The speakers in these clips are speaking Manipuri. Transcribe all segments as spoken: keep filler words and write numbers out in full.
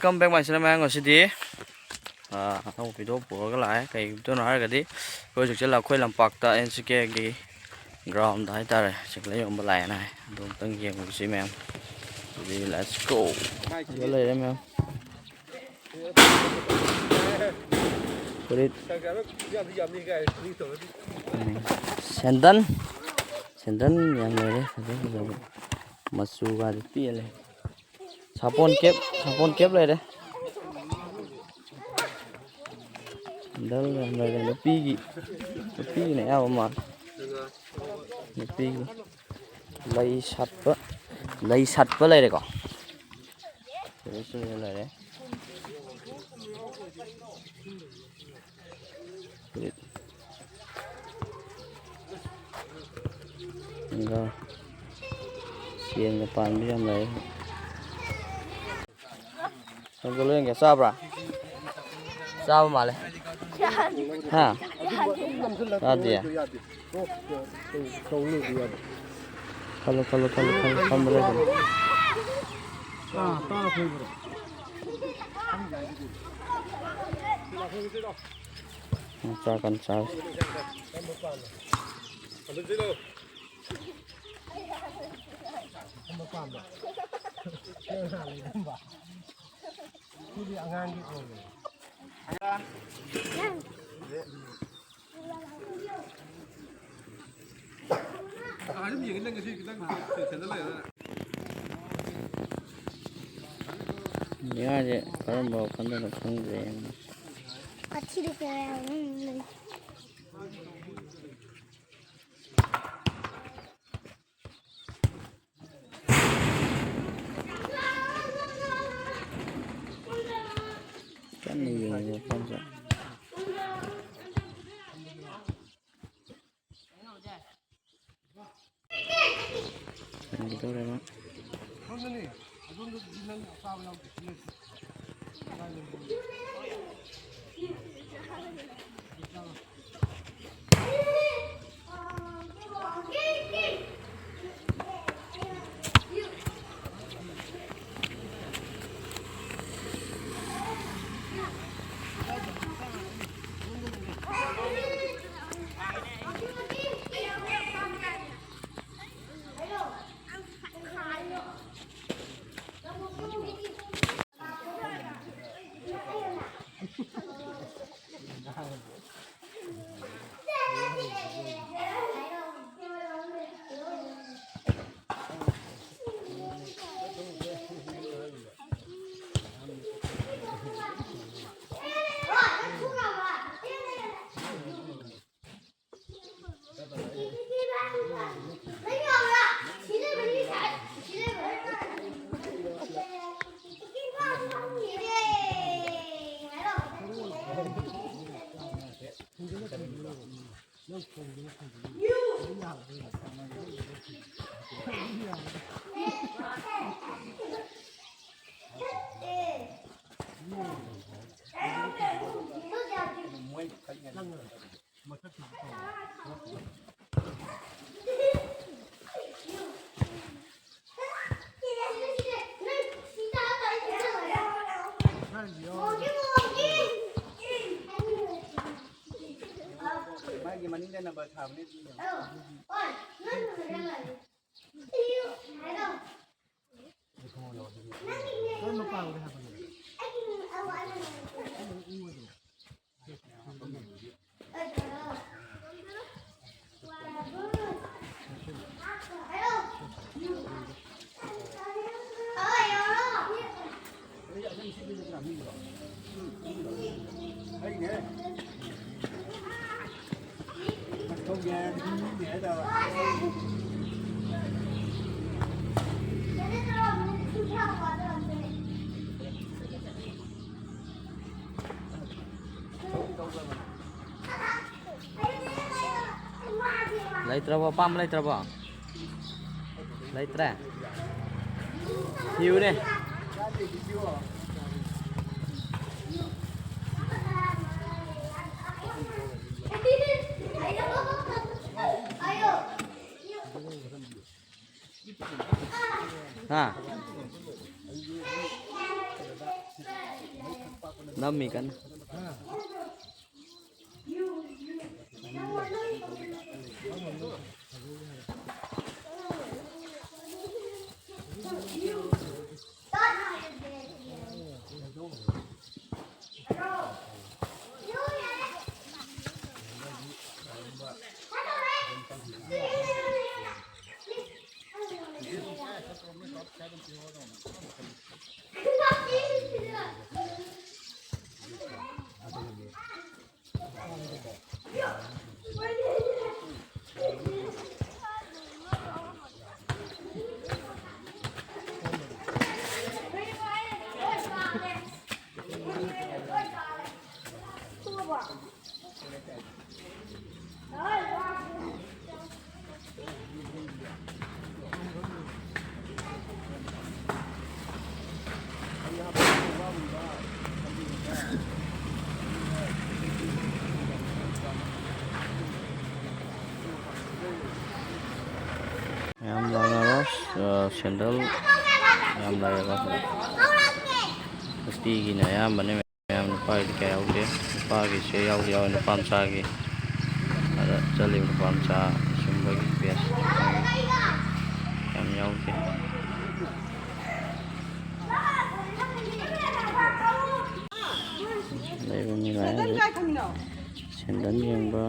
Welcome back my channel, ꯃꯌꯥꯝ꯫ ꯉꯁꯤꯗꯤ ꯑꯅꯧꯕ ꯚꯤꯗꯤꯑꯣ ꯄꯨꯔꯒ ꯂꯥꯛꯑꯦ꯫ ꯀꯩꯒꯤꯅꯣ ꯍꯥꯏꯔꯒꯗꯤ ꯑꯩꯈꯣꯏ ꯍꯧꯖꯤꯛꯁꯦ ꯂꯈꯣꯏ ꯂꯝꯄꯥꯛꯇ ꯑꯦꯟ ꯁꯤ ꯀꯦꯒꯤ ꯒ꯭ꯔꯥꯎꯟꯗ ꯍꯥꯏꯇꯥꯔꯦ, ꯆꯤꯛꯂꯦ ꯌꯣꯟꯕ ꯂꯥꯛꯑꯦꯅ ꯍꯥꯏ꯫ ꯑꯗꯨ ꯑꯝꯇꯪ ꯌꯦꯡꯉꯨꯁꯤ ꯃꯌꯥꯝ꯫ ꯑꯗꯨꯗꯤ let's go꯫ ꯑꯗꯨ ꯂꯩꯔꯦ ꯃꯌꯥꯝ꯫ ꯐꯨꯔꯤꯠ꯫ ꯎꯝ꯫ ꯁꯦꯟꯗꯟ꯫ ꯁꯦꯟꯗꯟ ꯌꯥꯝ ꯂꯩꯔꯦ꯫ ꯐꯖ ꯐꯖꯕ ꯃꯆꯨꯒꯗꯤ ꯄꯦꯜꯂꯦ꯫ ꯁꯥꯄꯣꯟ ꯀꯦꯞ, ꯁꯥꯄꯣꯟ ꯀꯦꯞ ꯂꯩꯔꯦ꯫ ꯁꯦꯟꯗꯜ ꯌꯥꯝ ꯂꯩꯔꯦ꯫ ꯅꯨꯄꯤꯒꯤ, ꯅꯨꯄꯤꯒꯤꯅ ꯑꯌꯥꯝꯕ ꯃꯥꯜꯂꯦ꯫ ꯅꯨꯄꯤꯒꯤ ꯂꯩ ꯁꯥꯠꯄ, ꯂꯩ ꯁꯥꯠꯄ ꯂꯩꯔꯦꯀꯣ꯫ ꯁꯤꯗꯁꯨ ꯂꯩꯔꯦ꯫ ꯐꯨꯔꯤꯠ꯫ ꯑꯗꯨꯒ ꯁꯦꯟꯒ ꯄꯥꯟꯕ ꯌꯥꯝ ꯂꯩ꯫ ꯅꯪꯁꯨ ꯂꯣꯏ ꯌꯦꯡꯒꯦ꯫ ꯆꯥꯕ꯭ꯔꯥ? ꯆꯥꯕ ꯃꯥꯜꯂꯦ꯫ ꯍꯥ? ꯆꯥꯗꯦ? ꯈꯜꯂꯣ, ꯈꯜꯂꯣ, ꯈꯜꯂꯣ, ꯈꯜꯂꯣ, ꯈꯟꯕ ꯂꯩꯕꯅꯦ꯫ ꯎꯝ, ꯆꯥꯀꯥꯟ ꯆꯥꯁꯤ꯫ ꯃꯤꯌꯥꯁꯦ ꯀꯔꯝꯕ ꯋꯥꯈꯜꯗꯅꯣ ꯈꯪꯗ꯭ꯔꯦ꯫ ꯋꯥꯊꯤꯗꯤ ꯀꯌꯥ ꯌꯥꯝ ꯂꯩ꯫ ꯀꯟꯅ ꯌꯦꯡꯉꯤ ꯃꯐꯝꯁꯦ꯫ ꯌꯦꯡꯒꯗꯧꯔꯦ ꯃꯥ꯫ ꯃꯥꯒꯤ ꯃꯅꯤꯡꯗ ꯅꯝꯕꯔ ꯊꯥꯕꯅꯦ꯫ ꯀꯔꯝꯕ ꯄꯥꯝꯒꯦ ꯍꯥꯏꯕꯅꯣ? ꯂꯩꯇ꯭ꯔꯕꯣ? ꯑꯄꯥꯝꯕ ꯂꯩꯇ꯭ꯔꯕꯣ? ꯂꯩꯇ꯭ꯔꯦ? ꯊꯤꯌꯨꯅꯦ꯫ ꯍꯥ? ꯅꯝꯃꯤ ꯀꯟꯅ꯫ ꯁꯦꯟꯗꯜ ꯌꯥꯝ ꯂꯩꯌꯦꯕ꯫ ꯅꯨꯄꯤꯒꯤꯅ ꯑꯌꯥꯝꯕꯅꯦ꯫ ꯃꯌꯥꯝ ꯅꯨꯄꯥꯒꯤꯗꯤ ꯀꯌꯥ ꯌꯥꯎꯗꯦ꯫ ꯅꯨꯄꯥꯒꯤꯁꯦ ꯌꯥꯎꯗꯤ ꯌꯥꯎꯋꯦ, ꯅꯨꯄꯥ ꯃꯆꯥꯒꯤ꯫ ꯑꯗ ꯆꯠꯂꯤꯕ ꯅꯨꯄꯥ ꯃꯆꯥ ꯁꯨꯝꯕꯒꯤ ꯕꯦꯁ ꯌꯥꯝ ꯌꯥꯎꯗꯦ꯫ ꯂꯩꯕ ꯃꯤ ꯂꯥꯛꯑꯦ ꯍꯧꯖꯤꯛ꯫ ꯁꯦꯟꯗꯜ ꯌꯦꯡꯕ꯫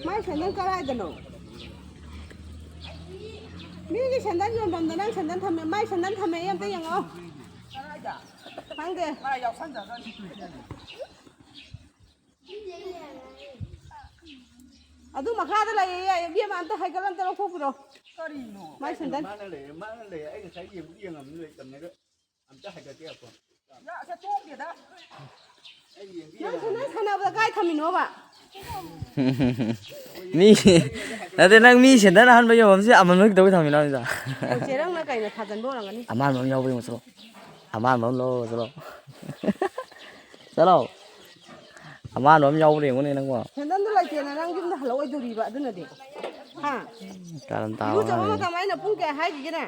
ꯃꯥꯏ ꯁꯦꯟꯗꯜ ꯀꯗꯥꯏꯗꯅꯣ? ꯃꯤꯒꯤ ꯁꯦꯟꯗꯜ ꯌꯣꯟꯐꯝꯗ ꯅꯪ ꯁꯦꯟꯗꯜ ꯊꯝꯃꯦ, ꯃꯥꯏ ꯁꯦꯟꯗꯜ ꯊꯝꯃꯦ ꯑꯝꯇ ꯌꯦꯡꯉꯣ꯫ ꯈꯪꯗꯦ꯫ ꯑꯗꯨ ꯃꯈꯥꯗ ꯂꯩꯌꯦ, ꯏꯕꯦꯝꯃ, ꯑꯝꯇ ꯍꯥꯏꯒꯠꯂ ꯑꯝꯇ ꯂꯧꯊꯣꯛꯄꯤꯔꯣ꯫ ꯀꯔꯤꯅꯣ? ꯃꯥꯏ ꯁꯦꯟꯗꯜ꯫ ꯃꯥꯅ ꯂꯩꯌꯦ, ꯃꯥꯅ ꯂꯩꯌꯦ꯫ ꯑꯩ ꯉꯁꯥꯏ ꯌꯦꯡꯕꯨ ꯌꯦꯡꯉꯝꯅꯤ ꯂꯩꯇꯕꯅꯦ꯫ ꯑꯗꯣ ꯑꯝꯇ ꯍꯥꯏꯒꯠꯀꯦ ꯉꯥꯏꯈꯣ꯫ ꯑꯩ ꯌꯦꯡꯒꯦ ꯅꯪ ꯌꯦꯡꯉꯝꯅꯤ꯫ ꯁꯦꯟꯗꯜ ꯁꯥꯟꯅꯕꯗ ꯀꯥꯏ ꯊꯝꯃꯤꯅꯣꯕ? ꯃꯤ ꯅꯠꯇꯦ, ꯅꯪ ꯃꯤ ꯁꯦꯟꯗꯜ ꯑꯍꯟꯕ ꯌꯣꯟꯐꯝꯁꯤ ꯑꯃꯟꯕ ꯀꯩꯗꯧꯕꯩ ꯊꯝꯃꯤꯅꯣ ꯍꯥꯏꯕꯅꯤꯗ? ꯑꯣ, ꯆꯦꯔꯪꯅ ꯀꯩꯅ ꯊꯥꯖꯟꯕ ꯑꯣꯏꯔꯝꯒꯅꯤ꯫ ꯑꯃꯥꯟꯕ ꯑꯃ ꯌꯥꯎꯕ꯭ꯔꯥ ꯌꯦꯡꯉꯨ ꯆꯠꯂꯣ꯫ ꯑꯃꯥꯟꯕ ꯑꯃ ꯂꯧꯔꯨꯔꯣ ꯆꯠꯂꯣ꯫ ꯆꯠꯂꯣ꯫ ꯑꯃꯥꯟꯕ ꯑꯃ ꯌꯥꯎꯕ꯭ꯔꯥ ꯌꯦꯡꯉꯨꯅꯦ ꯅꯪꯕꯣ꯫ ꯁꯦꯟꯗꯜꯗꯣ ꯂꯩꯇꯦꯅ ꯅꯪ ꯌꯨꯝꯗ ꯍꯜꯂꯛꯑꯣꯏꯗꯣꯔꯤꯕ ꯑꯗꯨꯅꯗꯤ꯫ ꯍꯥ? ꯀꯥꯔꯟ ꯇꯥꯕ ꯏꯔꯨꯖꯕ ꯑꯉꯥꯡꯅꯤ꯫ ꯃꯇꯝ ꯑꯩꯅ ꯄꯨꯡ ꯀꯌꯥ ꯍꯥꯏꯈꯤꯒꯦꯅꯦ?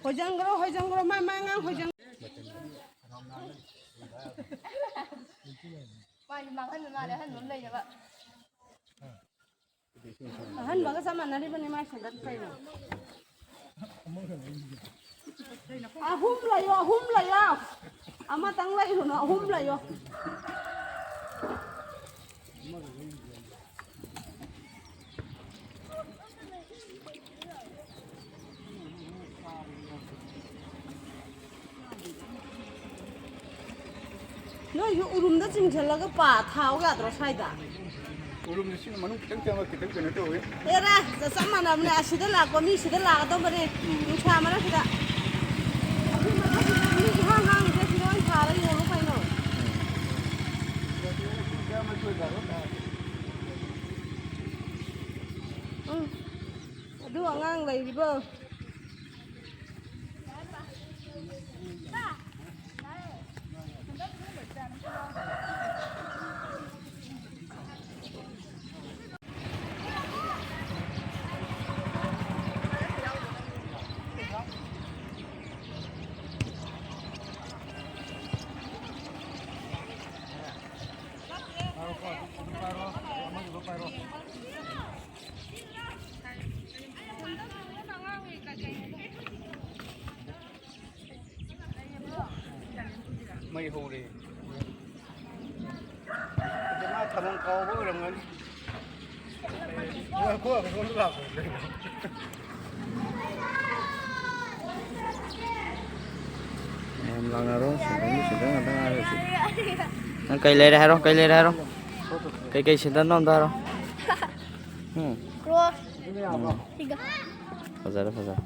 ꯍꯣꯏꯖꯪꯈ꯭ꯔꯣ, ꯍꯣꯏꯖꯪꯈ꯭ꯔꯣ, ꯃꯥ, ꯃꯥ ꯑꯉꯥꯡ ꯍꯣꯏꯖꯪ-꯫ ꯃꯥꯗꯤ ꯃꯥꯡꯍꯟꯕ ꯃꯥꯜꯂꯦ, ꯑꯍꯟꯕ ꯑꯃ ꯂꯩꯅꯕ꯫ ꯑꯍꯟꯕꯒ ꯆꯞ ꯃꯥꯟꯅꯔꯤꯕꯅꯤ ꯃꯥꯏ ꯁꯦꯟꯗꯜ ꯀꯩꯅꯣ꯫ ꯑꯍꯨꯝ ꯂꯩꯌꯣ, ꯑꯍꯨꯝ ꯂꯩꯌꯣ꯫ ꯑꯃꯇꯪ ꯂꯩꯔꯨꯅꯨ, ꯑꯍꯨꯝ ꯂꯩꯌꯣ꯫ ꯅꯣꯏꯁꯨ ꯎꯔꯨꯝꯗ ꯆꯤꯡꯁꯤꯜꯂꯒ ꯄꯥ ꯊꯥꯎ ꯌꯥꯗ꯭ꯔꯣ ꯁ꯭ꯋꯥꯏꯗ? ꯎꯔꯨꯝꯁꯦ ꯁꯤꯅ ꯃꯅꯨꯡ ꯈꯤꯇꯪ ꯆꯪꯉꯒ ꯈꯤꯇꯪ ꯀꯩꯅꯣ ꯇꯧꯋꯦ꯫ ꯑꯦꯔꯥ, ꯆꯞ ꯃꯥꯟꯅꯕꯅꯦ꯫ ꯑꯁꯤꯗ ꯂꯥꯛꯄ ꯃꯤ ꯁꯤꯗ ꯂꯥꯛꯀꯗꯧꯕꯅꯦ꯫ ꯎꯝ꯫ ꯅꯨꯡꯁꯥ ꯃꯔꯛꯁꯤꯗ꯫ ꯑꯁꯤ ꯃꯊꯛꯁꯤꯗ ꯃꯤ ꯏꯍꯥꯡ ꯍꯥꯡꯉꯤꯁꯦ ꯁꯤꯗ ꯑꯣꯏꯅ ꯊꯥꯔ ꯌꯣꯜꯂꯣ ꯀꯩꯅꯣ꯫ ꯎꯝ꯫ ꯑꯗꯨ ꯑꯉꯥꯡ ꯂꯩꯔꯤꯕꯣ? ꯍꯧꯔꯦ꯫ ꯑꯗꯨ ꯃꯥ ꯊꯝꯐꯝ ꯀꯥꯎꯕ ꯑꯣꯏꯔꯝꯒꯅꯤ꯫ ꯃꯣꯏ ꯑꯩꯈꯣꯏ ꯑꯁꯣꯝꯗ ꯂꯥꯛꯄꯗ ꯂꯩꯕ꯫ ꯃꯌꯥꯝ ꯂꯥꯛꯅꯔꯣ, ꯁꯦꯟꯗꯟꯒꯤ ꯁꯦꯟꯗꯟ ꯉꯥꯛꯇ ꯉꯥꯏꯔꯦ ꯍꯧꯖꯤꯛ꯫ ꯅꯪ ꯀꯩ ꯂꯩꯔꯦ ꯍꯥꯏꯔꯣ, ꯀꯩ ꯂꯩꯔꯦ ꯍꯥꯏꯔꯣ꯫ ꯀꯩꯀꯩ ꯁꯦꯟꯗꯟꯅꯣ ꯑꯝꯇ ꯍꯥꯏꯔꯣ꯫ ꯎꯝ꯫ ꯀ꯭ꯔꯣ꯫ ꯎꯝ꯫ ꯁꯤꯒ꯫ ꯐꯖꯔꯦ, ꯐꯖꯔꯦ꯫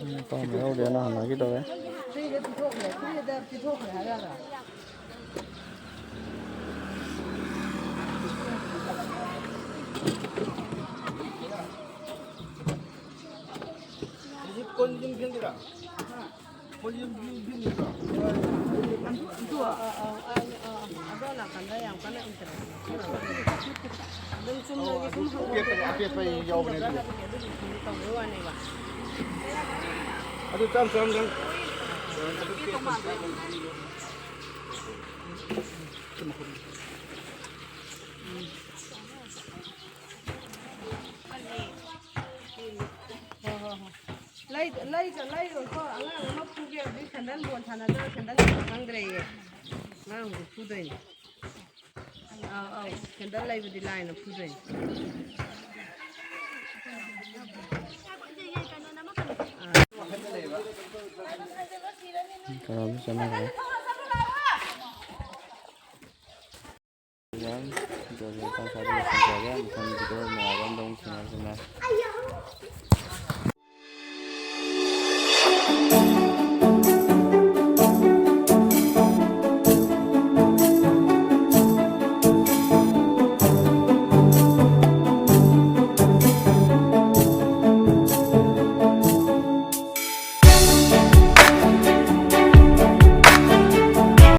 ꯎꯝ, ꯄꯥꯝꯕ ꯌꯥꯎꯗꯦ, ꯅꯍꯥꯟ ꯍꯥꯏꯒꯦ ꯇꯧꯋꯦ꯫ ꯍꯧꯖꯤꯛ ꯀꯣꯟ ꯌꯨꯝ ꯐꯦꯡꯗꯣꯏꯔꯥ? ꯀꯣꯟ ꯌꯨꯝ, ꯌꯨꯝ ꯐꯦꯡꯗꯣꯏꯔꯣ? ꯑꯗꯨ, ꯑꯗꯨ, ꯑ, ꯑ, ꯑ, ꯑ, ꯑꯗꯣ ꯅꯥꯀꯟꯗ ꯌꯥꯝ ꯀꯟꯅ ꯏꯟꯇꯔꯦꯁ ꯑꯗꯨꯝ ꯆꯨꯝꯅꯒꯤ ꯁꯨꯝ ꯍꯪꯕ ꯑꯄꯦꯠꯄ, ꯑꯄꯦꯠꯄ ꯌꯥꯎꯕꯅꯦ ꯑꯗꯨꯗꯤ꯫ ꯑꯗꯨꯒꯤ ꯁꯨꯝ ꯇꯧꯕꯩ ꯋꯥꯅꯦꯕ꯫ ꯑꯗꯨ ꯆꯥꯝ ꯆꯥꯝꯗꯪ꯫ ꯍꯣꯏ, ꯍꯣꯏ, ꯍꯣꯏ꯫ ꯂꯩ-, ꯂꯩ-, ꯂꯩꯔꯣꯏꯀꯣ꯫ ꯑꯉꯥꯡ ꯑꯃ ꯐꯨꯒꯦ ꯍꯧꯖꯤꯛ ꯁꯦꯟꯗꯜ ꯕꯣꯜ ꯁꯥꯟꯅꯗꯅ ꯁꯦꯟꯗꯜ ꯈꯪꯗ꯭ꯔꯦꯌꯦ꯫ ꯑꯉꯥꯡꯗꯨ ꯐꯨꯗꯣꯏꯅꯤ꯫ ꯑꯧ, ꯑꯧ, ꯁꯦꯟꯗꯜ ꯂꯩꯕꯗꯤ ꯂꯥꯏꯅ ꯐꯨꯗꯣꯏꯅꯤ꯫ ꯀꯩꯅꯣꯝ ꯆꯠꯅꯈ꯭ꯔꯦ꯫ ꯖꯣꯔꯖꯤꯌꯥ ꯄꯥꯟꯁꯥꯗ ꯂꯣꯏꯁꯤꯟꯖꯔꯦ꯫ ꯃꯊꯪ ꯚꯤꯗꯤꯑꯣ ꯅꯨꯡꯉꯥꯏꯕ ꯑꯃꯗ ꯑꯃꯨꯛ ꯊꯦꯡꯅꯔꯁꯤ ꯃꯌꯥꯝ꯫